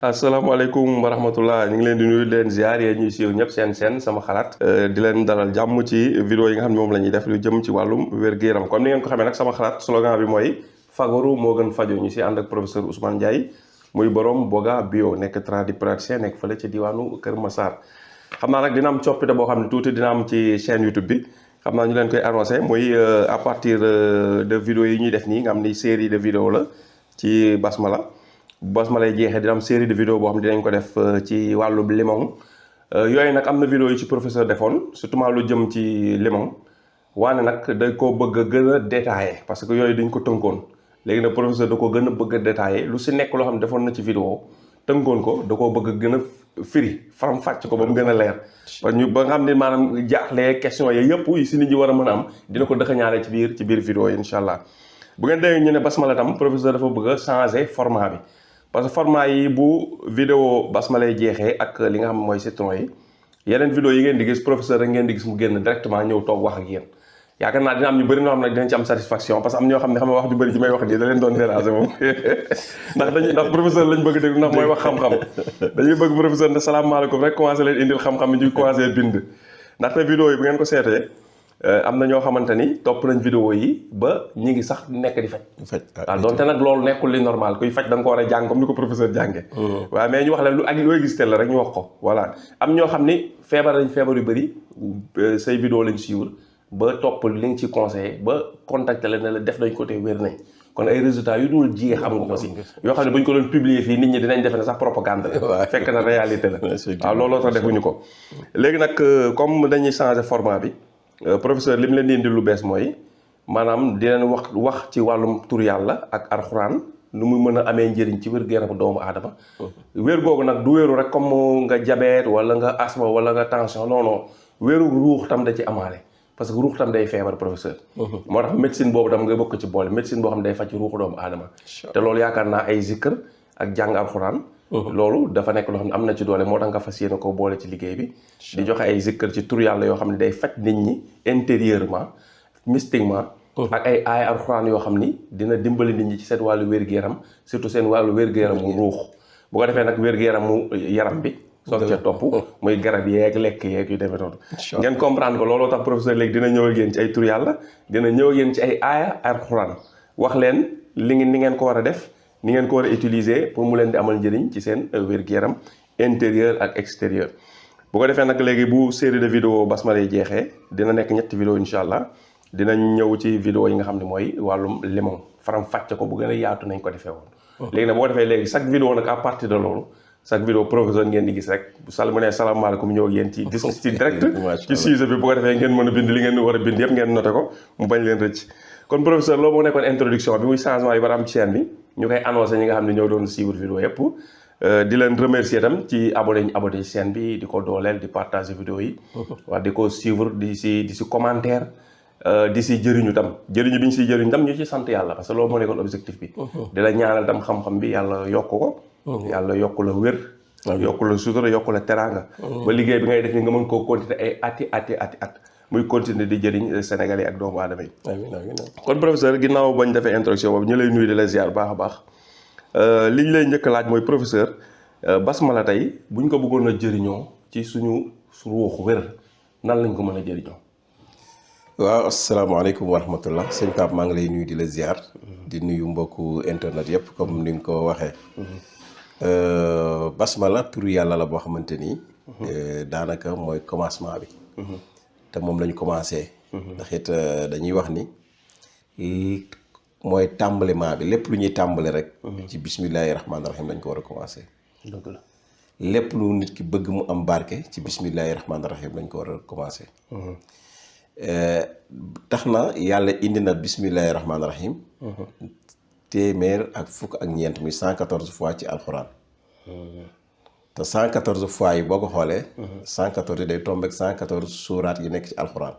asalaamaaleykum wa rahmatullah ñu ngi leen di nuyu leen ziar yéen ñuy siiw ñëpp seen sama xalaat di leen dalal jàmm ci vidéo yi nga xam ne moom la ñuy def lu jëm ci wàllum wér-gu-yaram comme ni ngeen ko xamee nag sama xalaat slogan bi mooy fagaru moo gën faju ñu si ànd ak professeur Ousmane Ndiaye muy borom Boga Bio nekk tradipraticien nekk fële ci diwaanu Kër Massar. xam naa nag dina am coppite boo xam ne tuuti dina am ci chaîne YouTube bi xam naa ñu leen koy annoncé muy à partir de vidéo yi ñuy def nii nga xam ni série de vidéo la ci basmala lay jeexee dina am série de vidéo boo xam ne dinañ ko def ci wàllu limon yooyu nag am na vidéo yi ci professeur defoon surtout lu jëm ci limon waane nag dañ koo bëgg a gën a détaillé parce que yooyu dañ ko tënkoon léegi nag professeur da ko gën a bëgg a détaillé lu si nekk loo xam ne defoon na ci vidéo tënkoon ko da koo bëgg a gën a firi faram fàcc ko ba mu gën a leer ba nga xam ne maanaam jaaxlee question yi yëpp yi si nit ñi war a mën a am dina ko dëxañaale ci biir vidéo yi incha allah bu ngeen dégg ñu ne basmala tam professeur dafa bëgg a changer format bi parce que format yi bu vidéo basmala lay jeexee ak li nga xam mooy citron yi yeneen vidéo yi ngeen di gis professeur rek ngeen di gis mu génn directement ñëw toog wax ak yéen yaakaar naa dina am ñu bëri ñoo xam ne dinañ ci am satisfaction parce que am ñoo xam ne wax ju bëri ji may wax nii da leen doon déranger moom ndax professeur lañ bëgg déglu ndax mooy wax xam-xam dañuy bëgg professeur ne salaamaaleykum rek commencé leen indil xam-xam yi ñu commencé bind ndaxte vidéo yi bu ngeen ko seetee am na ñoo xamante ni topp nañ vidéo yi ba ñi ngi sax nekk di faj waaw donte nag loolu nekkul li normal kuy faj da nga ko war a jàng comme ni ko professeur jànge waaw mais ñu wax leen lu ak looy gis la rek ñu wax ko voilà am ñoo xam ni feebar yu bëri say vidéo lañ suivre ba topp li nga ci conseillé ba contacté la ne la def nañ ko te wér nañ kon ay résultats yu dul jiyee xam nga ko si yoo xam ne bu ñu ko doon publier fii nit ñi dinañ defe ne sax propagande la fekk na réalité la waaw looloo tax defuñu ko léegi nag comme dañuy changer format bi professeur li mu leen di indi lu bees mooy maanaam dinañ wax ci wàllum tur yàlla ak alxuraan nu muy mën a amee njëriñ ci wér-gu-yaramu doomu aadama wér googu nag du wéeru rek comme nga diabète wala nga asthme wala nga tension non wéeru ruux tam da ci amaale parce que ruux tam day feebar professeur moo tax médecine boobu tam nga bokk ci boole médecine boo xam ne day faj ruuxu doomu aadama te loolu yaakaar naa ay zikkër ak jàng alxuraan loolu dafa nekk loo xam ne am na ci doole moo tax nga fas yéene ko boole ci liggéey bi di joxe ay zikkër ci tur yàlla yoo xam ne day faj nit ñi intérieurement mystiquement ak ay aaya alxuraan yoo xam ni dina dimbali nit ñi ci seen wàllu wér-gu-yaram surtout seen wàllu wér-gu-yaramu ruux bu ko defee nag wér-gu-yaramu yaram bi soog ca topp muy garab yeeg lekk yeeg yu demee noonu ngeen comprendre ko looloo tax professeur léegi dina ñëw ak yéen ci ay tur yàlla dina ñëw ak yéen ci ay aaya alxuraan wax leen ni ngeen ko war a def ni ngeen ko war a utiliser pour mu leen di amal njëriñ ci seen wér-gu-yaram intérieur ak extérieur bu ko defee nag léegi bu série de vidéo basmala yi jeexee dina nekk ñetti vidéo incha allah dinañ ñëw ci vidéo yi nga xam ne mooy wàllum limon faram fàcce ko bu gën a yaatu nañ ko defee woon léegi nag boo defee léegi chaque vidéo nag à partir de loolu chaque vidéo professeur ngeen di gis rek bu ne salaamaaleykum ñëw ak yéen ci direct ci sujet bi bu ko defee ngeen mën a bind li ngeen war a bind yëpp ngeen noté ko mu bañ leen rëcc kon professeur loolu moo nekkoon introduction bi muy changement yi war a am ci chaîne bi ñu koy annoncé ñi nga xam ne ñoo doon suivre vidéo yëpp di leen remercier itam ci abonné ci chaîne bi di ko dooleel di partager vidéo yi waaw di ko suivre di si commentaire di si jëriñu tam bi ñu siy jëriñu tam ñu ci sant yàlla parce que loolu moo nekkoon objectif bi di la ñaanal tam xam-xam bi yàlla yokk ko yàlla yokk la wér yokk la sutura yokk la teraanga ba liggéey bi ngay def ni nga mën koo continuer ay at muy continuer di jëriñ Sénégalais ak doomu aadama yi kon professeur ginnaaw bañ defee introduction boobu ñu lay nuyu di la ziar baax a baax li ñu lay njëkk laaj mooy professeur basmala tey buñ ko bëggoon a jëriñoo ci suñu ruux wér nan lañ ko mën a jëriñoo waaw asalaamaaleykum wa rahmatullah sëñ Pape maa ngi lay nuyu di la ziar di nuyu mbokku internet yëpp comme ni nga ko waxee basmala turu yàlla la boo xamante ni daanaka mooy commencement bi te moom lañu commencé ndax it dañuy wax ni mooy tàmbaliment bi lépp lu ñuy tàmbali rek ci bismillahi rahmaani rahim lañ ko war a commencé dëgg la lépp lu nit ki bëgg mu am barke ci bismillahi rahmaani rahim lañ ko war a commencé tax na yàlla indi na bismillahi rahmaani rahim téeméer ak fukk ak ñeent muy 114 fois ci alxuraan te 114 fois yi boo ko xoolee 114 yi day tombe ak 114 suuraat yi nekk ci alxuraan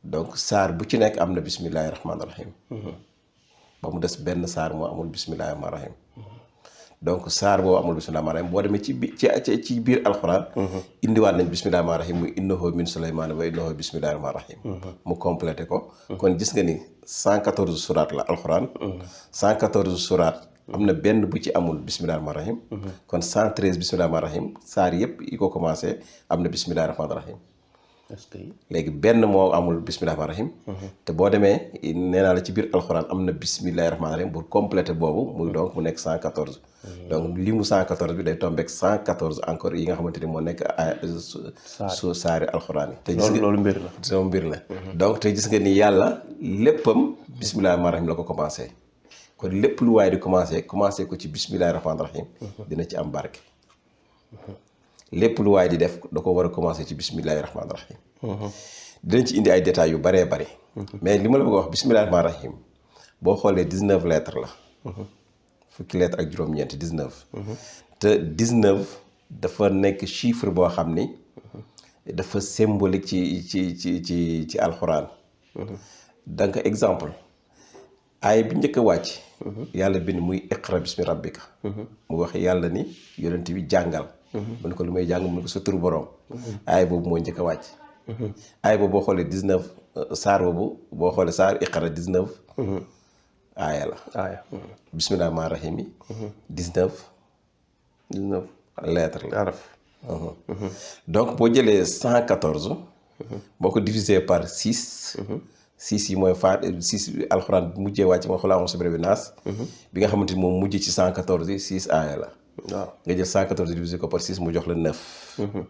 donc saar bu ci nekk am na bismillahi rahmaani rahim ba mu des benn saar moo amul bismillahi rahmaani rahim donc saar boobu amul bismillahi rahmaani rahim boo demee ci biir alxuraan indiwaat nañ bismillahi rahmaani rahim muy innahu min suleymaan wa innahu bismillahi rahmaani rahim mu complété ko kon gis nga ni 114 suuraat la alxuraan 114 suuraat am na benn bu ci amul bismillahi rahmaani rahim. kon 113 bismillahi rahmaani rahim saar yëpp yi ko commencé am na bismillahi rahmaani rahim. est-ce que léegi benn moo amul bismillahi rahmaani rahim. te boo demee nee naa la ci biir alxuraan am na bismillahi rahmaani rahim pour compléter boobu muy donc mu nekk 114. donc li mu 114 bi day tombeek 114 encore yi nga xamante ni moo nekk su saari alxuraan yi. te gis nga loolu mbir la. sama mbir la. donc te gis nga ni yàlla léppam bismillahi rahmaani rahim la ko commencé. kon lépp lu waaye di commencé ko ci bismillahi rahmaani rahim. dina ci am barke. lépp lu waay di def da ko war a commencé ci bismillahi rahmaani rahim. dinañ ci indi ay détails yu baree bari. mais li ma la bëgg a wax bismillahi rahmaani rahim boo xoolee 19 lettres la. fukki lettres ak juróom-ñeent 19. te 19 dafa nekk chiffre boo xam ni dafa symbolique ci alxuraan. donc exemple aay bi njëkk a wàcc. yàlla bind muy iqra bismi rabbika. mu wax yàlla ni yonent bi jàngal. mu ne ko lu may jàng mu ne ko sa turu borom. aay boobu moo njëkk a wàcc. aay boobu boo xoolee 19 saar boobu boo xoolee saar iqra 19. aaya la. aaya. bismillahi rahmaani rahim yi. 19 lettres la. araf. donc boo jëlee 114. boo ko diviser par 6. 6 yi mooy faat 6 alxuraan bu mujjee wàcc mooy xulaa moom si bi naas. bi nga xamante ni moom mujj ci 114 yi 6 aaya la. waaw nga jël 114 divisé ko par 6 mu jox la 9.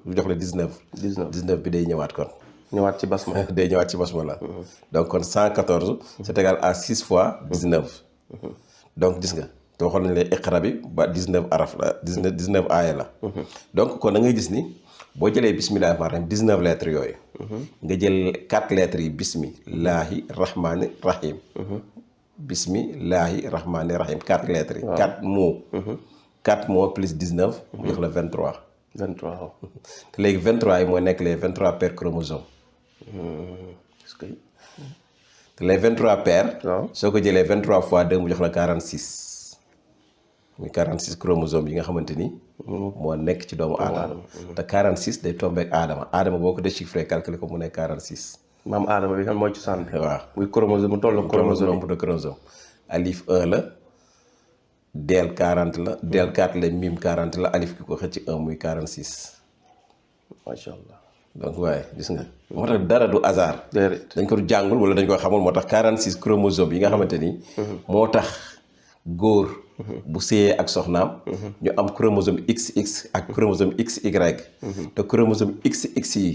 mu jox la 19. 19 bi day ñëwaat kon. ñëwaat ci basmala. day ñëwaat ci basmala. donc kon 114. c'est égal à 6 fois 19. donc gis nga te waxoon nañ la iqra bi ba 19 araf la 19 aaya la. donc kon da ngay gis ni boo jëlee bismillahi rahmaani rahim 19 lettres yooyu. nga jël 4 lettres yi bismillahi rahmaani rahim. bismillahi rahmaani rahim 4 lettres yi. 4 mots. 4 mots plus 19. mu jox la 23. 23 waaw. te léegi 23 yi mooy nekk les 23 paires chromosomes. est-ce que. te les 23 paires. waaw soo ko jëlee 23 fois 2 mu jox la 46. muy 46 chromosomes yi nga xamante ni. moo nekk ci doomu aadama. te 46 day tombé ak aadama aadama boo ko déchiffré calculé ko mu nekk 46. maam aadama bi xam mooy ci sànni. waaw muy chromosome mu toll chromosome nombre de chromosome. alif 1 la. del 40 la. del 4 la mim 40 la alif ki ko xëcc 1 muy 46. macha allah. donc waaye gis nga. moo tax dara du hasard. déedéet dañ ko jàngul wala dañ ko xamul moo tax 46 chromosomes yi nga xamante ni. moo tax góor. bu séyee ak soxnaam. ñu am chromosome XX ak chromosome XY. te chromosome XX yi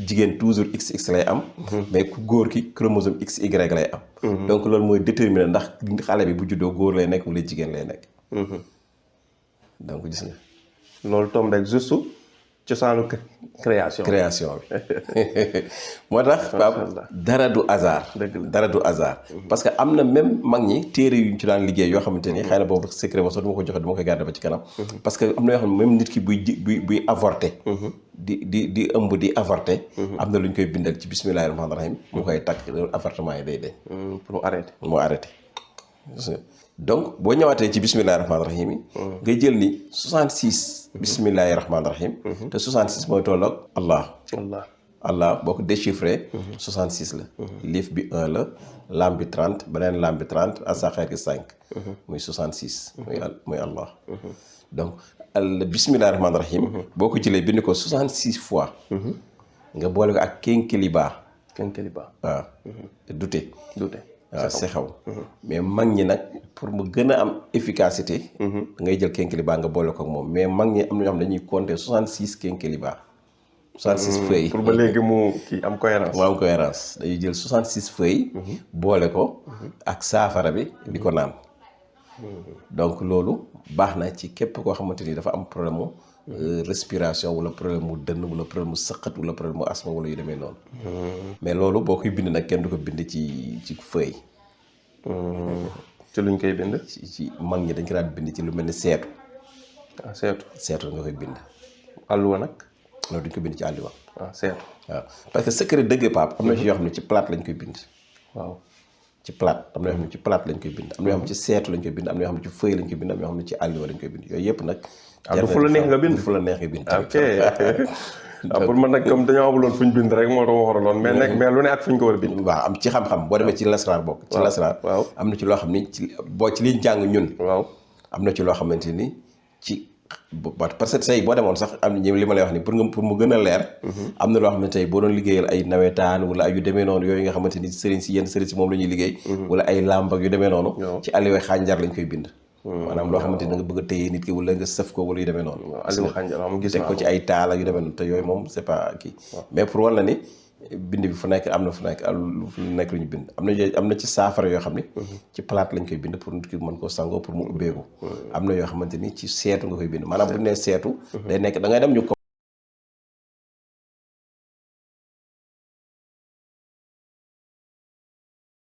jigéen toujours XX lay am. mais ku góor ki chromosome XY lay am. donc loolu mooy déterminer ndax xale bi bu juddoo góor lay nekk wala jigéen lay nekk. donc gis nga. loolu tombe rek juste cosaanu création. création bi moo tax Pape dara du hasard. dara du hasard. parce que am na même mag ñi téere yu ñu ci daan liggéey yoo xamante ni xëy na boobu secret ba sax du ma ko joxe du ma koy garder ba ci kanam. parce que am na yoo xam ne même nit ki buy avorter. di ëmb di avorter. am na lu ñu koy bindal ci bismillahi rahmaani rahim. mu koy takk avortement yi day deñ. pour mu arrêter. mu arrêté. donc boo ñëwaatee ci bismillahi rahmaani rahim yi. ngay jël ni 66. bismillahi rahmaani rahim. te 66 mooy tolloog Allah. Allah boo ko déchiffré. 66 la. liif bi 1 la. lam bi 30 beneen lam bi 30 asaxeer gi 5. muy 66. muy Allah. donc bismillahi rahmaani rahim. boo ko jëlee bind ko 66 fois. nga boole ko ak kénkeliba. waaw. dute. waaw sexaw mais mag ñi nag pour mu gën a am efficacité. ngay jël kénkeliba nga boole ko ak moom mais mag ñi am na ñoo xam dañuy compter 66 kénkeliba. 66 feuilles pour ba léegi mu kii am cohérence. mu am cohérence dañuy jël 66 feuilles. boole ko ak saafara bi di ko naan. donc loolu baax na ci képp koo xamante ni dafa am problème mu respiration wala problème mu dënn wala problème mu sëqat wala problème mu asma wala yu demee noonu. mais loolu boo koy bind nag kenn du ko bind ci feuille. ci luñ koy bind. ci mag ñi dañ ko daan bind ci lu mel ni seetu. ah seetu. seetu nga koy bind. àlluwa nag. non duñ ko bind ci àlluwa. ah seetu. waaw parce que secret dëgg Pape am na ci yoo xam ne ci plate lañ koy bind. waaw ci plate am na yoo xam ne ci plate lañ koy bind am na yoo xam ne ci seetu lañ koy bind am na yoo xam ne ci feuille lañ koy bind am na yoo xam ne ci àlluwa lañ koy bind yooyu yëpp nag. du fu la neex nga bind du fu la neex nga bind. ok pour man nag comme dañoo amuloon fu ñu bind rek moo tax ma waraloon mais nag mais lu ne ak fu ñu ko war a bind. waaw am ci xam-xam boo demee ci lasraar bokk. ci lasraar waaw am na ci loo xam ni ci boo ci liñ jàng ñun. waaw am na ci loo xamante ni ci parce que tey boo demoon sax am na li ma lay wax ni pour mu gën a leer am na loo xam ne tey boo doon liggéeyal ay nawetaan wala ay yu demee noonu yooyu nga xamante ni sëriñ si moom la ñuy liggéey wala ay làmb ak yu demee noonu ci alliwa xànjar lañ koy bind maanaam loo xamante ni da nga bëgg a téye nit ki wala nga sëf ko wala yu demee noonu alliwa xànjar am gis teg ko ci ay taal ak yu demee noonu te yooyu moom c'est pas kii mais pour wal na ni bind bi fu nekk am na fu nekk lu nekk lu ñu bind am na ci saafara yoo xam ne ci plate lañ koy bind pour nit ki mën koo sangoo pour mu ubbeeku am na yoo xamante ni ci seetu nga koy bind maanaam bu ñu nee seetu day nekk da ngay dem ñu